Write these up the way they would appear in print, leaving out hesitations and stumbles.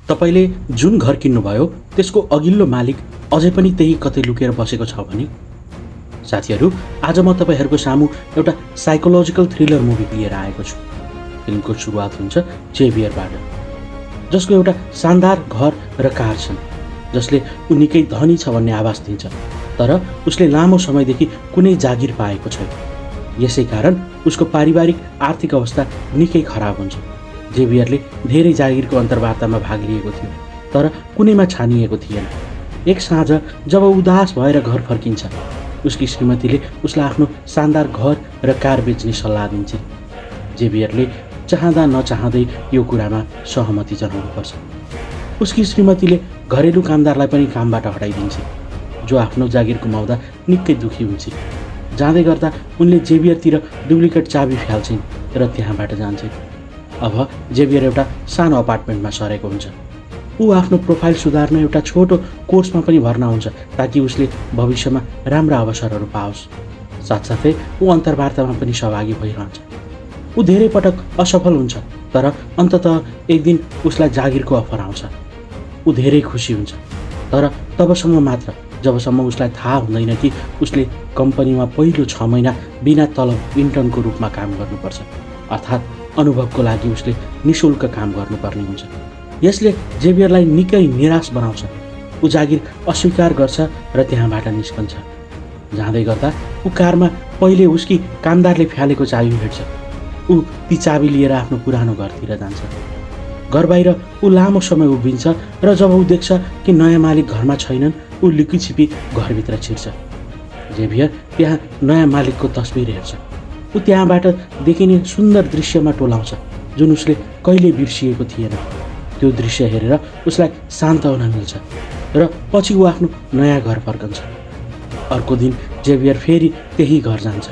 तपाईले जुन घर किन्नुभयो त्यसको अघिल्लो मालिक अझै पनि त्यही कतै लुकेर बसेको छ भने? साथीहरू, आज म तपाईहरुको सामु एउटा साइकोलोजिकल थ्रिलर मुभी लिएर आएको छु। फिल्मको सुरुवात हुन्छ जेभियरबाट, जसको एउटा शानदार घर र कार छन्, जसले उ निकै धनी छ भन्ने आभास दिन्छ, तर उसले लामो समयदेखि कुनै जागिर पाएको छैन। यसै कारण उसको पारिवारिक आर्थिक अवस्था निकै खराब हुन्छ। जेभियरले धेरै जागिरको अन्तर्वार्तामा भाग लिएको थियो, तर कुनैमा छानिएको थिएन। एक साँझ जब उदास भएर घर फर्किन्छ, उसकी श्रीमतीले उसलाई आफ्नो शानदार घर र कार बेच्ने सल्लाह दिन्छ। जेभियरले चाहँदा नचाहँदै यो कुरामा सहमति जनाउनुपर्छ। उसकी श्रीमतीले घरेलु कामदारलाई पनि कामबाट हटाइदिन्छ, जो आफ्नो जागिर गुमाउँदा निकै दुखी हुन्छ। जाँदै गर्दा उनले जेभियरतिर डुप्लिकेट चाबी फ्याल्छिन् र त्यहाँबाट जान्छन्। अब जेभियर एउटा सानो अपार्टमेन्टमा सरेको हुन्छ। ऊ आफ्नो प्रोफाइल सुधार्न एउटा छोटो कोर्समा पनि भर्ना हुन्छ, ताकि उसले भविष्यमा राम्रा अवसरहरू पाओस्। साथसाथै ऊ अन्तर्वार्तामा पनि सहभागी भइरहन्छ। ऊ धेरै पटक असफल हुन्छ, तर अन्ततः एक दिन उसलाई जागिरको अफर आउँछ। ऊ धेरै खुसी हुन्छ, तर तबसम्म मात्र जबसम्म उसलाई थाहा हुँदैन कि उसले कम्पनीमा पहिलो 6 महिना बिना तलब इन्टर्नको रूपमा काम गर्नुपर्छ, अर्थात् अनुभवको लागि उसले निशुल्क काम गर्नुपर्ने हुन्छ। यसले जेभियरलाई निकै निराश बनाउँछ। ऊ जागिर अस्वीकार गर्छ र त्यहाँबाट निस्कन्छ। जाँदै गर्दा ऊ कारमा पहिले उसकी कामदारले फ्यालेको चाबी भेट्छ। ऊ ती चाबी लिएर आफ्नो पुरानो घरतिर जान्छ। घर बाहिर ऊ लामो समय उभिन्छ र जब ऊ देख्छ कि नयाँ मालिक घरमा छैनन्, ऊ लुकीछिपी घरभित्र छिर्छ। जेभियर त्यहाँ नयाँ मालिकको तस्बिर हेर्छ। ऊ त्यहाँबाट देखिने सुन्दर दृश्यमा टोलाउँछ, जुन उसले कहिले बिर्सिएको थिएन। त्यो दृश्य हेरेर उसलाई सान्त्वना मिल्छ र पछि ऊ आफ्नो नयाँ घर फर्कन्छ। अर्को दिन जेभियर फेरि त्यही घर जान्छ।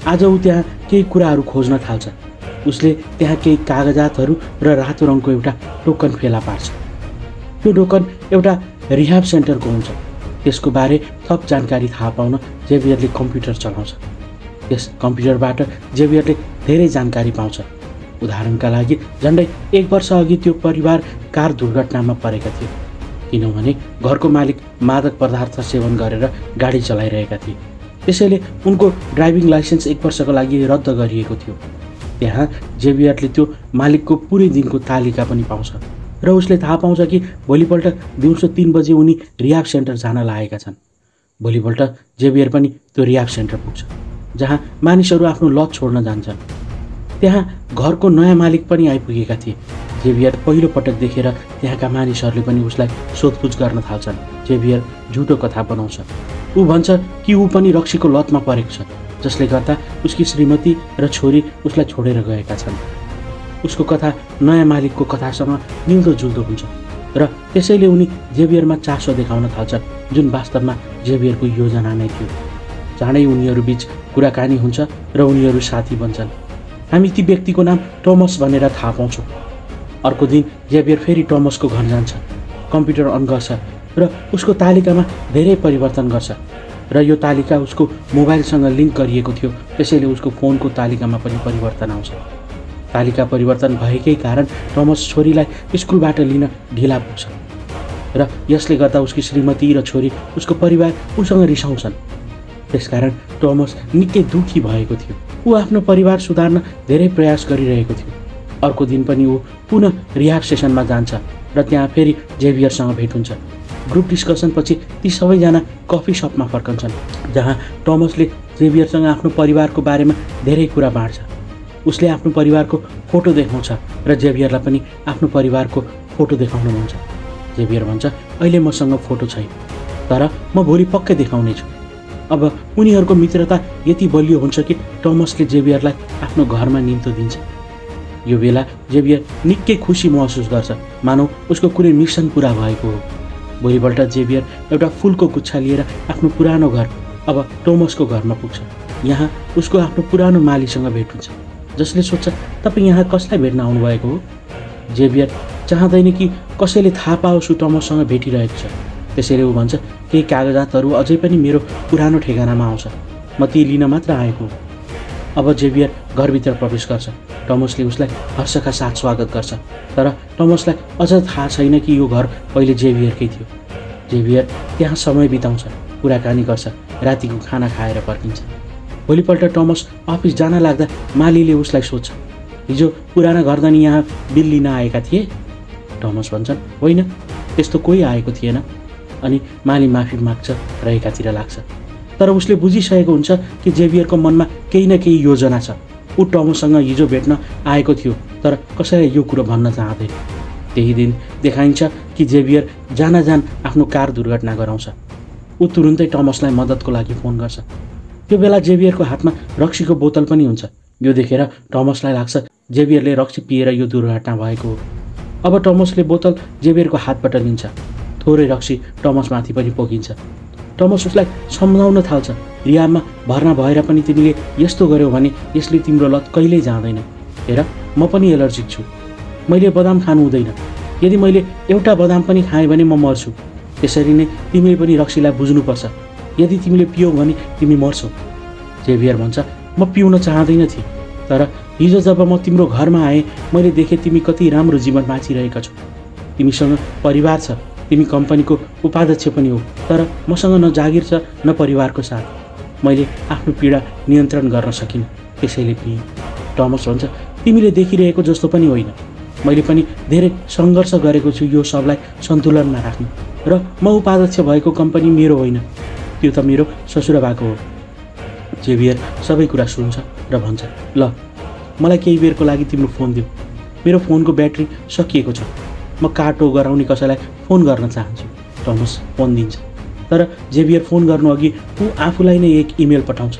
आज ऊ त्यहाँ केही कुराहरू खोज्न थाल्छ। उसले त्यहाँ केही कागजातहरू र रातो रङको एउटा टोकन फेला पार्छ। त्यो टोकन एउटा रिह्याब सेन्टरको हुन्छ। त्यसको बारे थप जानकारी थाहा पाउन जेभियरले कम्प्युटर चलाउँछ। त्यस कम्प्युटरबाट जेभियरले धेरै जानकारी पाउँछ। उदाहरणका लागि झन्डै 1 वर्ष अघि त्यो परिवार कार दुर्घटनामा परेका थिए, किनभने घरको मालिक मादक पदार्थ सेवन गरेर गाडी चलाइरहेका थिए। त्यसैले उनको ड्राइभिङ लाइसेन्स 1 वर्षको लागि रद्द गरिएको थियो। त्यहाँ जेभियरले त्यो मालिकको पुरै दिनको तालिका पनि पाउँछ र उसले थाहा पाउँछ कि भोलिपल्ट दिउँसो 3 बजे उनी रिह्याब सेन्टर जान लागेका छन्। भोलिपल्ट जेभियर पनि त्यो रिह्याब सेन्टर पुग्छ, जहाँ मानिसहरू आफ्नो लत छोड्न जान्छन्। त्यहाँ घरको नयाँ मालिक पनि आइपुगेका थिए। जेभियर पहिलो पटक देखेर त्यहाँका मानिसहरूले पनि उसलाई सोधपुछ गर्न थाल्छन्। जेभियर झुटो कथा बनाउँछ। ऊ भन्छ कि ऊ पनि रक्सीको लतमा परेको छ, जसले गर्दा उसकी श्रीमती र छोरी उसलाई छोडेर गएका छन्। उसको कथा नयाँ मालिकको कथासँग मिल्दोजुल्दो हुन्छ र त्यसैले उनी जेभियरमा चासो देखाउन थाल्छन्, जुन वास्तवमा जेभियरको योजना नै थियो। चाँडै उनीहरू बीच कुराकानी हुन्छ र उनीहरू साथी बन्छन्। हामी ती व्यक्तिको नाम टोमस भनेर थाहा पाउँछौँ। अर्को दिन जेभियर फेरि टोमसको घर जान्छ, कम्प्युटर अन गर्छ र उसको तालिकामा धेरै परिवर्तन गर्छ र यो तालिका उसको मोबाइलसँग लिङ्क गरिएको थियो, त्यसैले उसको फोनको तालिकामा पनि परिवर्तन आउँछ। तालिका परिवर्तन भएकै कारण टोमस छोरीलाई स्कुलबाट लिन ढिला पुग्छ र यसले गर्दा उसकी श्रीमती र छोरी, उसको परिवार उसँग रिसाउँछन्। त्यसकारण टोमस निकै दुखी भएको थियो। ऊ आफ्नो परिवार सुधार्न धेरै प्रयास गरिरहेको थियो। अर्को दिन पनि ऊ पुनः रिह्याब सेसनमा जान्छ र त्यहाँ फेरि जेभियरसँग भेट हुन्छ। ग्रुप डिस्कसनपछि ती सबैजना कफी सपमा फर्कन्छन्, जहाँ टोमसले जेभियरसँग आफ्नो परिवारको बारेमा धेरै कुरा बाँड्छ। उसले आफ्नो परिवारको फोटो देखाउँछ र जेभियरलाई पनि आफ्नो परिवारको फोटो देखाउन भन्छ। जेभियर भन्छ, अहिले मसँग फोटो छैन, तर म भोलि पक्कै देखाउने छु। अब उनीहरूको मित्रता यति बलियो हुन्छ कि टोमसले जेभियरलाई आफ्नो घरमा निम्तो दिन्छ। यो बेला जेभियर निकै खुसी महसुस गर्छ, मानौ उसको कुनै मिसन पुरा भएको हो। भोलिपल्ट जेभियर एउटा फुलको गुच्छा लिएर आफ्नो पुरानो घर, अब टोमसको घरमा पुग्छ। यहाँ उसको आफ्नो पुरानो मालीसँग भेट हुन्छ, जसले सोध्छ, तपाईँ यहाँ कसलाई भेट्न आउनुभएको हो? जेभियर चाहँदैन कि कसैले थाहा पाओस् ऊ टोमससँग भेटिरहेको छ। त्यसैले ऊ भन्छ, केही कागजातहरू अझै पनि मेरो पुरानो ठेगानामा आउँछ, म ती लिन मात्र आएको हो। अब जेभियर घरभित्र प्रवेश गर्छ। टमसले उसलाई हर्षका साथ स्वागत गर्छ, तर टमसलाई अझ थाहा छैन कि यो घर पहिले जेभियरकै थियो। जेभियर त्यहाँ समय बिताउँछ, कुराकानी गर्छ, रातिको खाना खाएर फर्किन्छ। भोलिपल्ट टमस अफिस जान लाग्दा मालीले उसलाई सोध्छ, हिजो पुराना घरधनी यहाँ बिल लिन आएका थिए? टमस भन्छन्, होइन, त्यस्तो कोही आएको थिएन। अनि माली माफी माग्छ र एकातिर लाग्छ। तर उसले बुझिसकेको हुन्छ कि जेभियरको मनमा केही न केही योजना छ। ऊ टमससँग हिजो भेट्न आएको थियो, तर कसैलाई यो कुरो भन्न चाहँदैन। त्यही दिन देखाइन्छ कि जेभियर जान आफ्नो कार दुर्घटना गराउँछ। ऊ तुरुन्तै टमसलाई मद्दतको लागि फोन गर्छ। त्यो बेला जेभियरको हातमा रक्सीको बोतल पनि हुन्छ। यो देखेर टमसलाई लाग्छ जेभियरले रक्सी पिएर यो दुर्घटना भएको हो। अब टमसले बोतल जेभियरको हातबाट लिन्छ। थोरै रक्सी टमसमाथि पनि पोखिन्छ। टमस उसलाई सम्झाउन थाल्छ, रिहाबमा भर्ना भएर पनि तिमीले यस्तो गर्यौ भने यसले तिम्रो लत कहिल्यै जाँदैन। हेर, म पनि एलर्जिक छु, मैले बदाम खानु हुँदैन। यदि मैले एउटा बदाम पनि खाएँ भने म मर्छु। त्यसरी नै तिमीले पनि रक्सीलाई बुझ्नुपर्छ। यदि तिमीले पियौ भने तिमी मर्छौ। जेभियर भन्छ, म पिउन चाहँदैन थिएँ, तर हिजो जब म तिम्रो घरमा आएँ मैले देखेँ तिमी कति राम्रो जीवन बाँचिरहेका छौ। तिमीसँग परिवार छ, तिमी कम्पनीको उपाध्यक्ष पनि हो, तर मसँग न जागिर छ न परिवारको साथ। मैले आफ्नो पीडा नियन्त्रण गर्न सकिनँ, त्यसैले पिएँ। टमस भन्छ, तिमीले देखिरहेको जस्तो पनि होइन। मैले पनि धेरै सङ्घर्ष गरेको छु यो सबलाई सन्तुलनमा राख्नु, र म उपाध्यक्ष भएको कम्पनी मेरो होइन, त्यो त मेरो ससुराबाको हो। जेभियर सबै कुरा सुन्छ र भन्छ, ल मलाई केही बेरको लागि तिम्रो फोन दिऊ, मेरो फोनको ब्याट्री सकिएको छ, म काटो गराउने कसैलाई फोन गर्न चाहन्छु। टमस फोन दिन्छ, तर जेभियर फोन गर्नु अघि ऊ आफूलाई नै एक इमेल पठाउँछ।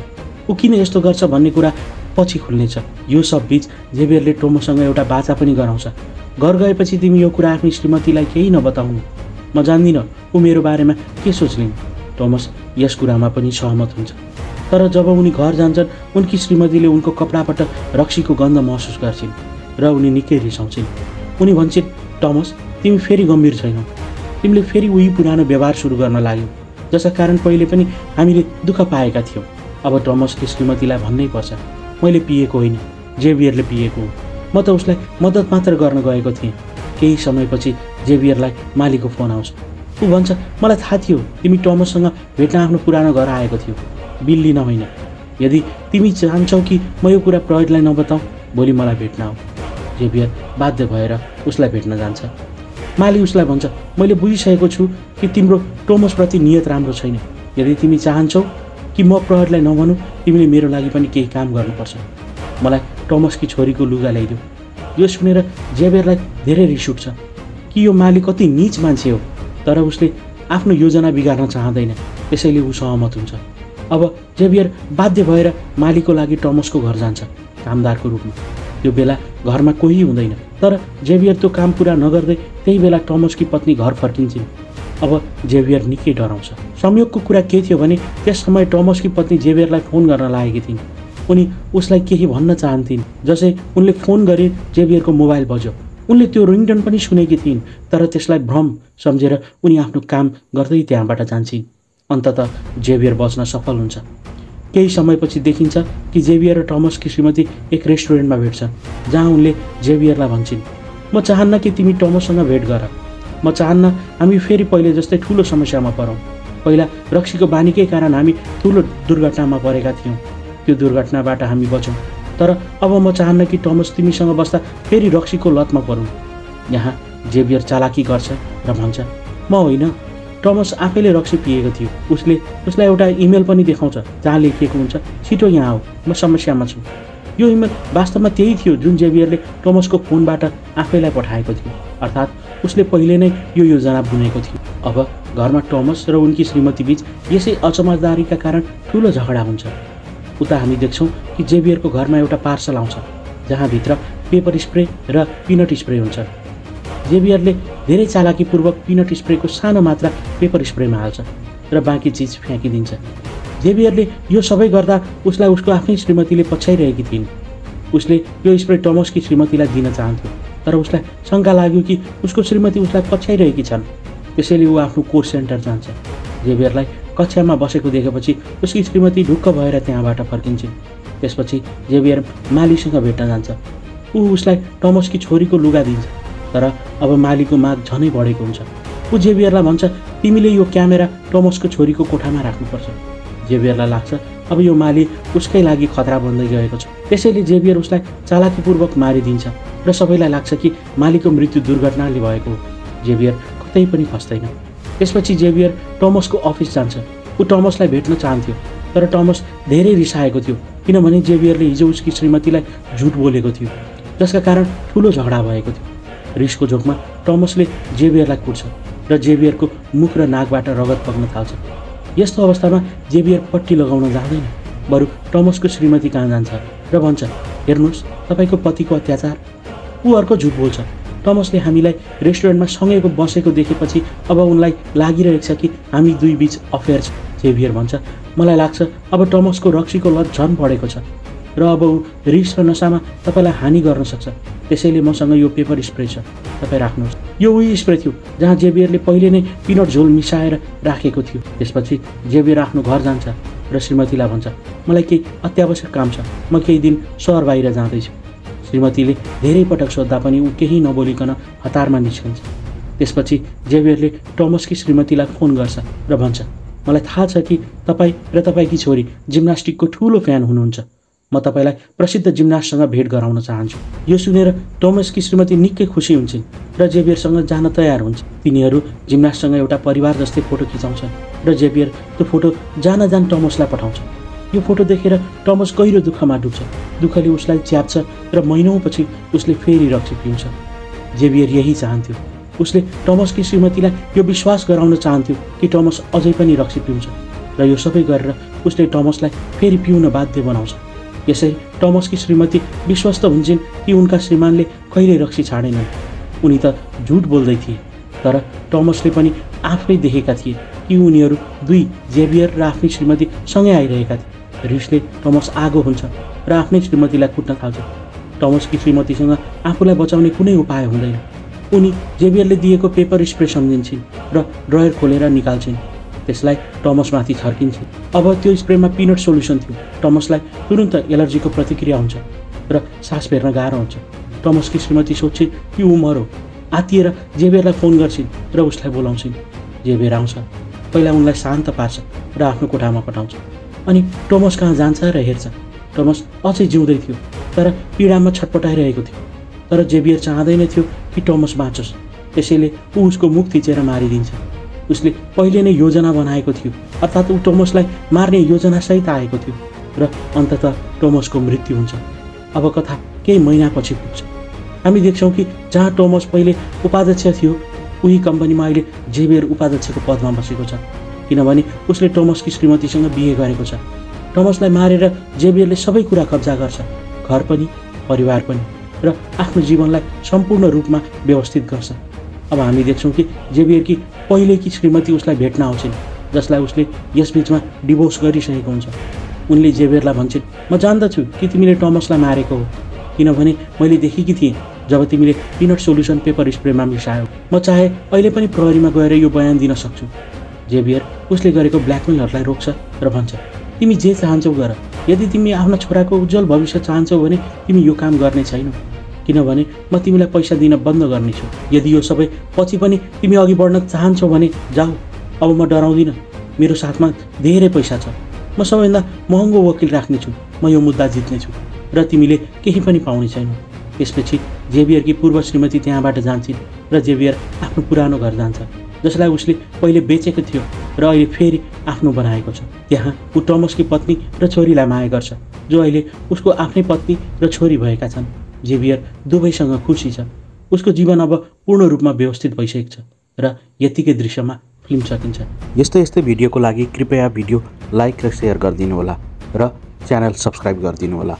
ऊ किन यस्तो गर्छ भन्ने कुरा पछि खुल्नेछ। यो सब बीच जेभियरले टमससँग एउटा बाचा पनि गराउँछ, घर गएपछि तिमी यो कुरा आफ्नो श्रीमतीलाई केही नबताउनु, म जान्दिनँ ऊ मेरो बारेमा के सोच्लिन्। टमस यस कुरामा पनि सहमत हुन्छ, तर जब उनी घर जान्छन् उनकी श्रीमतीले उनको कपडाबाट रक्सीको गन्ध महसुस गर्छिन् र उनी निकै रिसाउँछिन्। उनी भन्छन्, टमस तिमी फेरि गम्भीर छैनौ, तिमीले फेरि उही पुरानो व्यवहार सुरु गर्न लाग्यौ, जसका कारण पहिले पनि हामीले दुःख पाएका थियौँ। अब टमसले श्रीमतीलाई भन्नै पर्छ, मैले पिएको होइन, जेभियरले पिएको हो, म त उसलाई मद्दत मात्र गर्न गएको थिएँ। केही समयपछि जेभियरलाई मालीको फोन आउँछ। ऊ भन्छ, मलाई थाहा थियो तिमी टमससँग भेट्न आफ्नो पुरानो घर आएको थियो, बिल लिन होइन। यदि तिमी चाहन्छौ कि म यो कुरा प्रहरीलाई नबताऊ, भोलि मलाई भेट्न आऊ। जेभियर बाध्य भएर उसलाई भेट्न जान्छ। माली उसलाई भन्छ, मैले बुझिसकेको छु कि तिम्रो टमसप्रति नियत राम्रो छैन। यदि तिमी चाहन्छौ कि म प्रहरीलाई नभनौँ, तिमीले मेरो लागि पनि केही काम गर्नुपर्छ। मलाई टमसकी छोरीको लुगा ल्याइदेऊ। यो सुनेर जेभियरलाई धेरै रिस उठ्छ कि यो माली कति नीच मान्छे हो, तर उसले आफ्नो योजना बिगार्न चाहँदैन, त्यसैले ऊ सहमत हुन्छ। अब जेभियर बाध्य भएर मालीको लागि टमसको घर जान्छ, कामदारको रूपमा। त्यो बेला घरमा कोही हुँदैन, तर जेभियर त्यो काम पुरा नगर्दै त्यही बेला टमसकी पत्नी घर फर्किन्छन्। अब जेभियर निकै डराउँछ। संयोगको कुरा के थियो भने त्यस समय टमसकी पत्नी जेभियरलाई फोन गर्न लागेकी थिइन्। उनी उसलाई केही भन्न चाहन्थिन्। जसै उनले फोन गरे जेभियरको मोबाइल बज्यो। उनले त्यो रिङटोन पनि सुनेकी थिइन्, तर त्यसलाई भ्रम सम्झेर उनी आफ्नो काम गर्दै त्यहाँबाट जान्छन्। अन्ततः जेभियर बच्न सफल हुन्छ। केही समयपछि देखिन्छ कि जेभियर र टमसकी श्रीमती एक रेस्टुरेन्टमा भेट्छन्, जहाँ उनले जेभियरलाई भन्छन्, म चाहन्न कि तिमी टमससँग भेट गर, म चाहन्न हामी फेरि पहिले जस्तै ठुलो समस्यामा परौँ। पहिला रक्सीको बानीकै कारण हामी ठुलो दुर्घटनामा परेका थियौँ, त्यो दुर्घटनाबाट हामी बचौँ, तर अब म चाहन्न कि टमस तिमीसँग बस्दा फेरि रक्सीको लतमा परौँ। यहाँ जेभियर चालाकी गर्छ र भन्छ, म होइन, टमस आफैले रक्सी पिएको थियो। उसलाई एउटा इमेल पनि देखाउँछ जहाँ लेखिएको हुन्छ, छिटो यहाँ आऊ, म समस्यामा छु। यो इमेल वास्तवमा त्यही थियो जुन जेभियरले टमसको फोनबाट आफैलाई पठाएको थियो, अर्थात् उसले पहिले नै यो योजना बुनेको थियो। अब घरमा टमस र उनकी श्रीमती बीच यसै अचमचदारीका कारण ठुलो झगडा हुन्छ। उता हामी देख्छौँ कि जेभियरको घरमा एउटा पार्सल आउँछ, जहाँ भित्र पेपर स्प्रे र पिनट स्प्रे हुन्छ। जेभियरले धेरै चालाकीपूर्वक पिनट स्प्रेको सानो मात्रा पेपर स्प्रेमा हाल्छ र बाँकी चिज फ्याँकिदिन्छ। जेभियरले यो सबै गर्दा उसलाई उसको आफ्नै श्रीमतीले पछ्याइरहेकी थिइन्। उसले यो स्प्रे टमसकी श्रीमतीलाई दिन चाहन्थ्यो, तर उसलाई शङ्का लाग्यो कि उसको श्रीमती उसलाई पछ्याइरहेकी छन्। त्यसैले ऊ आफ्नो कोर्स सेन्टर जान्छ। जेभियरलाई कक्षामा बसेको देखेपछि उसकी श्रीमती ढुक्क भएर त्यहाँबाट फर्किन्छन्। त्यसपछि जेभियर मालीसँग भेट्न जान्छ। उसलाई टमसकी छोरीको लुगा दिन्छ, तर अब मालीको माग झनै बढेको हुन्छ। जेभियरलाई भन्छ, तिमीले यो क्यामेरा टमसको छोरीको कोठामा राख्नुपर्छ। जेभियरलाई लाग्छ अब यो माली उसकै लागि खतरा बन्दै गएको छ, त्यसैले जेभियर उसलाई चालाकीपूर्वक मारिदिन्छ र सबैलाई लाग्छ कि मालीको मृत्यु दुर्घटनाले भएको हो। जेभियर कतै पनि फस्दैन। त्यसपछि जेभियर टमसको अफिस जान्छ। टमसलाई भेट्न चाहन्थ्यो, तर टमस धेरै रिसाएको थियो, किनभने जेभियरले हिजो उसकी श्रीमतीलाई झुट बोलेको थियो, जसका कारण ठुलो झगडा भएको थियो। रिसको जोगमा टमसले जेभियरलाई कुट्छ र जेभियरको मुख र नाकबाट रगत बग्न थाल्छ। यस्तो अवस्थामा जेभियर पट्टी लगाउन जाँदैन, बरु टमसको श्रीमती कहाँ जान्छ र भन्छ, हेर्नुहोस् तपाईँको पतिको अत्याचार। अर्को झुट बोल्छ। टमसले हामीलाई रेस्टुरेन्टमा सँगैको बसेको देखेपछि अब उनलाई लागिरहेको छ कि हामी दुई बीच अफेयर छ। जेभियर भन्छ, मलाई लाग्छ अब टमसको रक्सीको लत झन बढेको छ र अब ऊ रिस र नसामा तपाईँलाई हानि गर्न सक्छ, त्यसैले मसँग यो पेपर स्प्रे छ, तपाईँ राख्नुहोस्। यो उही स्प्रे थियो जहाँ जेभियरले पहिले नै पिनट झोल मिसाएर राखेको थियो। त्यसपछि जेभियर आफ्नो घर जान्छ र श्रीमतीलाई भन्छ, मलाई केही अत्यावश्यक काम छ, म केही दिन सहर बाहिर जाँदैछु। श्रीमतीले धेरै पटक सोद्धा पनि ऊ केही नबोलिकन हतारमा निस्कन्छ। त्यसपछि जेभियरले टमसकी श्रीमतीलाई फोन गर्छ र भन्छ, मलाई थाहा छ कि तपाईँ र तपाईँकी छोरी जिम्नास्टिकको ठुलो फ्यान हुनुहुन्छ, म तपाईँलाई प्रसिद्ध जिम्नास्टसँग भेट गराउन चाहन्छु। यो सुनेर टमसकी श्रीमती निकै खुसी हुन्छन् र जेभियरसँग जान तयार हुन्छ। तिनीहरू जिम्नास्टसँग एउटा परिवार जस्तै फोटो खिचाउँछन् र जेभियर त्यो फोटो जान टमसलाई पठाउँछ। यो फोटो देखेर टमस गहिरो दुःखमा डुब्छ। दुःखले उसलाई च्याप्छ र महिनौपछि उसले फेरि रक्सी पिउँछ। जेभियर यही चाहन्थ्यो। उसले टमसकी श्रीमतीलाई यो विश्वास गराउन चाहन्थ्यो कि टमस अझै पनि रक्सी पिउँछ र यो सबै गरेर उसले टमसलाई फेरि पिउन बाध्य बनाउँछ। यसरी टमसकी श्रीमती विश्वस्त हुन्छन् कि उनका श्रीमानले कहिले रक्सी छाडेनन्। उनी त झुट बोल्दै थिए, तर टमसले पनि आफै देखेका थिए कि उनीहरू दुई जेभियर र आफ्नै श्रीमती सँगै आइरहेका थिए। रिसले टमस आगो हुन्छ र आफ्नै श्रीमतीलाई कुट्न थाल्छ। टमसकी श्रीमतीसँग आफूलाई बचाउने कुनै उपाय हुँदैन। उनी जेभियरले दिएको पेपर स्प्रे सम्झिन्छन् र ड्रयर खोलेर निकाल्छन्। त्यसलाई टमसमाथि छर्किन्छन्। अब त्यो स्प्रेमा पिनट सोल्युसन थियो। टमसलाई तुरुन्त एलर्जीको प्रतिक्रिया हुन्छ र सास फेर्न गाह्रो हुन्छ। टमसकी श्रीमती सोध्छिन् कि ऊ मरो। आत्तिएर जेभियरलाई फोन गर्छिन् र उसलाई बोलाउँछिन्। जेभियर आउँछ, पहिला उनलाई शान्त पार्छ र आफ्नो कोठामा पठाउँछ। अनि टमस कहाँ जान्छ र हेर्छ। टमस अझै जिउँदै थियो, तर पीडामा छटपटाइरहेको थियो। तर जेभियर चाहँदैन थियो कि टमस बाँचोस्, त्यसैले ऊ उसको मुख थिचेर मारिदिन्छ। उसले पहिले नै योजना बनाएको थियो, अर्थात् ऊ टमसलाई मार्ने योजनासहित आएको थियो र अन्ततः टमसको मृत्यु हुन्छ। अब कथा केही महिनापछि पुग्छ। हामी देख्छौँ कि जहाँ टमस पहिले उपाध्यक्ष थियो, उही कम्पनीमा अहिले जेभियर उपाध्यक्षको पदमा बसेको छ, किनभने उसले टमसकी श्रीमतीसँग बिहे गरेको छ। टमसलाई मारेर जेभियरले सबै कुरा कब्जा गर्छ, घर पनि, परिवार पनि, र आफ्नो जीवनलाई सम्पूर्ण रूपमा व्यवस्थित गर्छ। अब हामी देख्छौँ कि जेभियरकी पहिलेकी श्रीमती उसलाई भेट्न आउँछिन्, जसलाई उसले यसबीचमा डिभोर्स गरिसकेको हुन्छ। उनले जेभियरलाई भन्छन्, म जान्दछु कि तिमीले टमसलाई मारेको हो, किनभने मैले देखेकी थिएँ जब तिमीले पिनट सोल्युसन पेपर स्प्रेमा मिसायौ। म चाहे अहिले पनि प्रहरीमा गएर यो बयान दिन सक्छु। जेभियर उसले गरेको ब्ल्याकमेलहरूलाई रोक्छ र भन्छ, तिमी जे चाहन्छौ गर। यदि तिमी आफ्नो छोराको उज्जवल भविष्य चाहन्छौ भने तिमी यो काम गर्ने छैनौ, किनभने म तिमीलाई पैसा दिन बन्द गर्नेछु। यदि यो सबै पछि पनि तिमी अघि बढ्न चाहन्छौ भने जाऊ, अब म डराउँदिनँ। मेरो साथमा धेरै पैसा छ, म सबैभन्दा महँगो वकिल राख्नेछु, म यो मुद्दा जित्नेछु र तिमीले केही पनि पाउने छैनौ। त्यसपछि जेभियरकी पूर्व श्रीमती त्यहाँबाट जान्छन् र जेभियर आफ्नो पुरानो घर जान्छ, जसलाई उसले पहिले बेचेको थियो र अहिले फेरि आफ्नो बनाएको छ। त्यहाँ ऊ टमसकी पत्नी र छोरीलाई माया गर्छ, जो अहिले उसको आफ्नै पत्नी र छोरी भएका छन्। जेभियर दुवैसँग खुसी छ। उसको जीवन अब पूर्ण रूपमा व्यवस्थित भइसकेको छ र यतिकै दृश्यमा फिल्म सकिन्छ। यस्तै भिडियोको लागि कृपया भिडियो लाइक र सेयर गरिदिनु होला र च्यानल सब्स्क्राइब गरिदिनु होला।